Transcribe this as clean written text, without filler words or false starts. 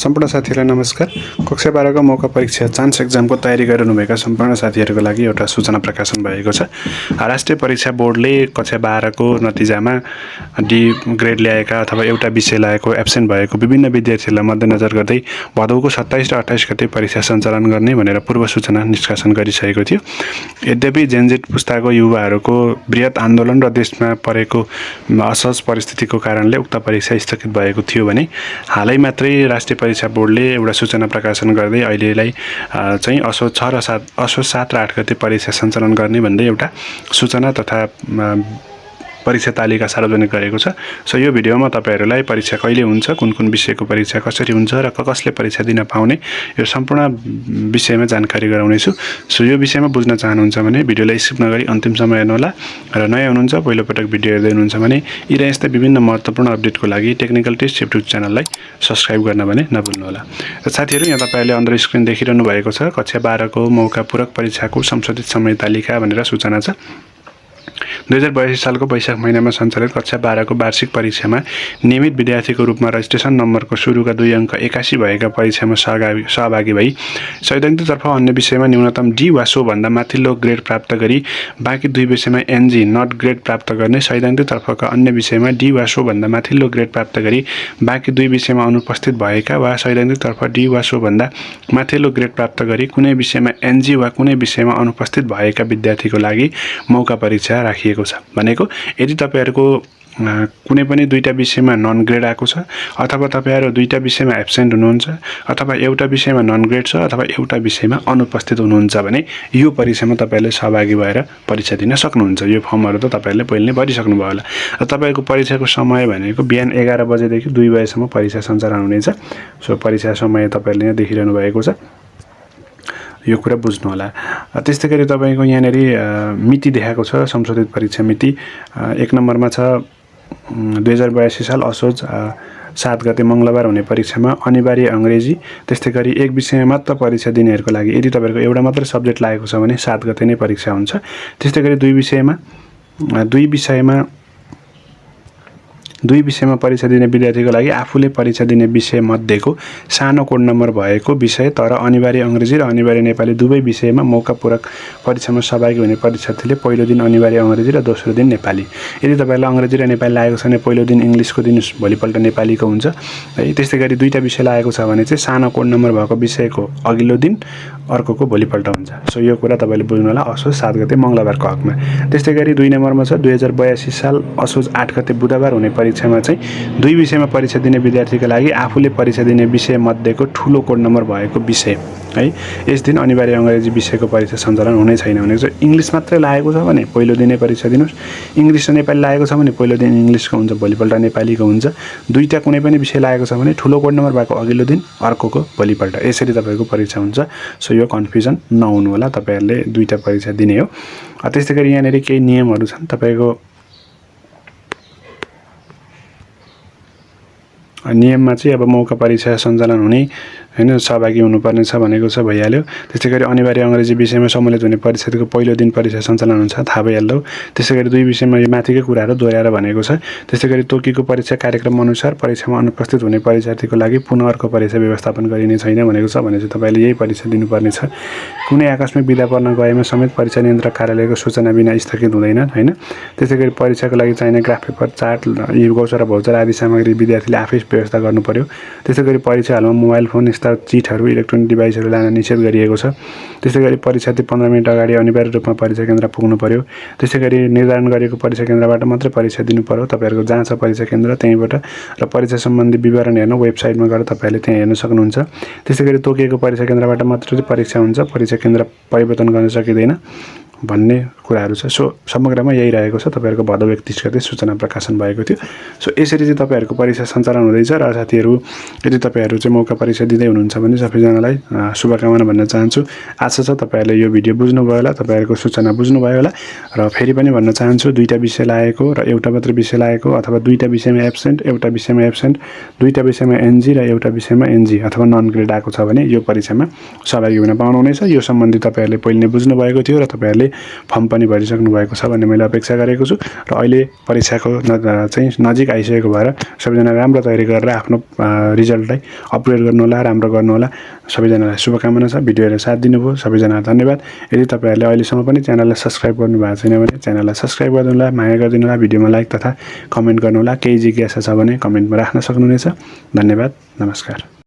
सम्पूर्ण साथीहरुलाई नमस्कार। कक्षा 12 को मौका परीक्षा चान्स एक्जामको तयारी गरिरहनुभएका सम्पूर्ण साथीहरुको लागि एउटा सूचना प्रकाशन भएको छ। राष्ट्रिय परीक्षा बोर्डले कक्षा 12 को नतिजामा डी ग्रेड ल्याएका अथवा एउटा विषय ल्याएको एब्सेन्ट भएको विभिन्न विद्यार्थीहरूलाई मध्यनजर गर्दै भदौको 27 र 28 गते परीक्षा सञ्चालन गर्ने भनेर पूर्व सूचना निष्कासन गरिसकेको थियो। यद्यपि जेनजेड पुस्ताको युवाहरूको बृहत आन्दोलन र देशमा परेको असहज परिस्थितिको कारणले उक्त परीक्षा स्थगित भएको थियो भने हालै मात्रै राष्ट्रिय परीक्षा बोर्डले एउटा सूचना प्रकाशन गर्दै अहिलेलाई चाहिँ असोज 7 र 8 गते परीक्षा सञ्चालन गर्ने भन्दै एउटा सूचना तथा परीक्षा तालिका सार्वजनिक गरेको छ। सो यो भिडियोमा तपाईहरुलाई परीक्षा कहिले हुन्छ, कुन कुन विषयको परीक्षा कसरी हुन्छ र कसले परीक्षा दिन पाउने यो सम्पूर्ण विषयमा जानकारी गराउने छु। सो यो विषयमा बुझ्न चाहनुहुन्छ भने भिडियोलाई स्किप नगरी अन्तिमसम्म हेर्नुहोला र नयाँ हुनुहुन्छ पहिलो पटक भिडियो हेर्दै हुनुहुन्छ भने यी र यस्ता विभिन्न महत्त्वपूर्ण अपडेटको लागि टेक्निकल टेस्ट युट्युब च्यानललाई सब्स्क्राइब गर्न भने नभुल्नुहोला। र साथीहरु यहाँ तपाईहरुले अन स्क्रिन देखिरहनु भएको छ कक्षा 12 को मौका पूरक परीक्षाको संशोधित समय तालिका भनेर सूचना छ। 2082 सालको वैशाख महिनामा सञ्चालित कक्षा 12 को वार्षिक परीक्षामा नियमित विद्यार्थीको रूपमा रजिस्ट्रेसन नम्बरको सुरुका 2 अङ्क 81 भएका परीक्षामा सहभागी भई सैद्धान्तिकतर्फ अन्य विषयमा न्यूनतम डी वा सो भन्दा माथिल्लो ग्रेड प्राप्त गरी बाँकी 2 विषयमा एनजी नट ग्रेड प्राप्त गर्ने, सैद्धान्तिकतर्फका अन्य विषयमा डी वा सो भन्दा माथिल्लो ग्रेड प्राप्त गरी बाँकी 2 विषयमा अनुपस्थित भएका वा सैद्धान्तिकतर्फ डी वा सो भन्दा माथिल्लो ग्रेड प्राप्त गरी कुनै विषयमा एनजी वा कुनै विषयमा अनुपस्थित भएका विद्यार्थीको लागि मौका परीक्षा राखिएको छ। भनेको यदि तपाईहरुको कुनै पनि दुईटा विषयमा नन ग्रेड आएको छ अथवा तपाईहरु दुईटा विषयमा एब्सेन्ट हुनुहुन्छ अथवा एउटा विषयमा नन ग्रेड छ अथवा एउटा विषयमा अनुपस्थित हुनुहुन्छ भने यो परीक्षामा तपाईहरुले सहभागी भएर परीक्षा दिन सक्नुहुन्छ। यो फर्महरु त तपाईहरुले पहिले नै भरिसक्नु भयो होला। र तपाईको परीक्षाको समय भनेको बिहान 11 बजेदेखि 2 बजेसम्म परीक्षा सञ्चालन हुनेछ। सो परीक्षा समय तपाईहरुले यहाँ देखिरहनु भएको छ, यो कुरा बुझ्नु होला। त्यस्तै गरी तपाईको यहाँनेरि मिति देखाएको छ संशोधित परीक्षा मिति 1 नम्बरमा छ 2082 साल असोज 7 गते मंगलबार हुने परीक्षामा अनिवार्य अंग्रेजी, त्यस्तै गरी एक विषयमा मात्र परीक्षा दिनेहरुको लागि यदि तपाईहरुको एउटा मात्र सब्जेक्ट लागेको छ भने 7 गते नै परीक्षा हुन्छ। त्यस्तै गरी दुई विषयमा परीक्षा दिने विद्यार्थीको लागि आफूले परीक्षा दिने विषय मध्येको सानो कोड नम्बर भएको विषय तर अनिवार्य अंग्रेजी र अनिवार्य नेपाली दुवै विषयमा मौका पूरक परीक्षामा सहभागी हुने परीक्षार्थीले पहिलो दिन अनिवार्य अंग्रेजी र दोस्रो दिन नेपाली। यदि तपाईहरुले अंग्रेजी र नेपाली लागेको छ भने पहिलो दिन इंग्लिशको दिन भोलिपल्ट नेपालीको हुन्छ है। त्यस्तै गरी दुईटा विषय लागेको छ भने चाहिँ सानो कोड नम्बर भएको विषयको अघिल्लो दिन अर्कोको भोलिपल्ट हुन्छ। सो यो कुरा तपाईले बुझ्नु होला असोज 7 गते मंगलबारको हकमा। त्यस्तै गरी 2 नम्बरमा छ 2082 साल असोज 8 गते बुधबार हुने परीक्षामा चाहिँ दुई विषयमा परीक्षा दिने विद्यार्थीका लागि आफूले परीक्षा दिने विषय मध्येको ठूलो कोड नम्बर भएको विषय है यस दिन अनिवार्य अंग्रेजी विषयको परीक्षा सञ्चालन हुने छैन। भनेको चाहिँ इंग्लिश मात्रै लागेको छ भने पहिलो दिनै परीक्षा दिनुस्, इंग्लिश र नेपाली लागेको छ भने पहिलो दिन इंग्लिशको हुन्छ भोलिपल्ट नेपालीको हुन्छ। दुईटा कुनै पनि विषय लागेको छ भने ठूलो कोड नम्बर भएको अघिल्लो दिन अर्कोको भोलिपल्ट, यसरी तपाईको परीक्षा हुन्छ। सो यो कन्फ्युजन नहुनु होला, तपाईहरुले दुईटा परीक्षा दिने हो। त्यस्तै गरी यहाँनेरि केही नियमहरु छन्। तपाईको नियममा चाहिँ अब मौका परीक्षा सञ्चालन हुने हैन सहभागी हुनुपर्ने छ भनेको छ, भइहाल्यो। त्यस्तै गरी अनिवार्य अंग्रेजी विषयमा सम्मिलित हुने परीक्षाको पहिलो दिन परीक्षा सञ्चालन हुन्छ, थाहा भइहाल्यो। त्यस्तै गरी दुई विषयमा यो माथिकै कुराहरु दोहोर्याएर भनेको छ। त्यस्तै गरी तोकिएको परीक्षा कार्यक्रम अनुसार परीक्षामा अनुपस्थित हुने परीक्षार्थीको लागि पुनः अर्को परीक्षा व्यवस्थापन गरिने छैन भनेको छ। भने चाहिँ तपाईले यही परीक्षा दिनुपर्ने छ। कुनै आकस्मिक बिदा पर्न गएमा समेत परीक्षा नियन्त्रक कार्यालयको सूचना बिना स्थगित हुँदैन हैन। त्यस्तै गरी परीक्षाको लागि चाहिने ग्राफ पेपर, चार्ट, ई-भोचर र भोचर आदि सामग्री विद्यार्थीले आफै व्यवस्था गर्नु पर्यो। त्यस्तै गरी परीक्षा हलमा मोबाइल फोन यस्ता चिटहरु इलेक्ट्रोनिक डिभाइसहरु लान निषेध गरिएको छ। त्यस्तै गरी परीक्षार्थी 15 मिनेट अगाडि अनिवार्य रूपमा परीक्षा केन्द्र पुग्नु पर्यो। त्यस्तै गरी निर्धारण गरिएको परीक्षा केन्द्रबाट मात्र परीक्षा दिनु पर्यो। तपाईहरुको जहाँ छ परीक्षा केन्द्र त्यहीबाट र परीक्षा सम्बन्धी विवरण हेर्न वेबसाइटमा गएर तपाईले त्यहाँ हेर्न सक्नुहुन्छ। त्यस्तै गरी तोकिएको परीक्षा केन्द्रबाट मात्र परीक्षा हुन्छ, परीक्षा केन्द्र परिवर्तन गर्न सकिदैन भन्ने कुराहरु छ। सो समग्रमा यही रहेको छ। तपाईहरुको भदौ 31 गते सूचना प्रकाशन भएको थियो। सो यसरी चाहिँ तपाईहरुको परीक्षा सञ्चालन हुँदैछ। र साथीहरु यदि तपाईहरु चाहिँ मौका परीक्षा दिँदै हुनुहुन्छ भने सबैजनालाई शुभकामना भन्न चाहन्छु। आशा छ तपाईहरुले यो भिडियो बुझ्नु भयो होला, तपाईहरुको सूचना बुझ्नु भयो होला। र फेरि पनि भन्न चाहन्छु दुईटा विषय लागेको र एउटा मात्र विषय लागेको अथवा दुईटा विषयमा एब्सेन्ट, एउटा विषयमा एब्सेन्ट, दुईटा विषयमा एनजी र एउटा विषयमा एनजी अथवा नन ग्रेड आएको छ भने यो परीक्षामा सहभागी हुन पाउनुहुनेछ। यो सम्बन्धी तपाईहरुले पहिले नै बुझ्नु भएको थियो र तपाईहरुले फर्म पनि भरिसक्नु भएको छ भन्ने मैले अपेक्षा गरेको छु र अहिले परीक्षाको चाहिँ नजिक आइसकेको भएर सबैजना राम्रो तयारी गरेर आफ्नो रिजल्टलाई अपग्रेड गर्नु होला, राम्रो गर्नु होला। सबैजनालाई शुभकामना छ। भिडियो हेरेर साथ दिनुभयो सबैजनालाई धन्यवाद। यदि तपाईँहरूले अहिलेसम्म पनि च्यानललाई सब्स्क्राइब गर्नुभएको छैन भने च्यानललाई सब्स्क्राइब गरिदिनु होला, माया गरिदिनु होला, भिडियोमा लाइक तथा कमेन्ट गर्नु होला। केही जिज्ञासा छ भने कमेन्टमा राख्न सक्नुहुनेछ। धन्यवाद, नमस्कार।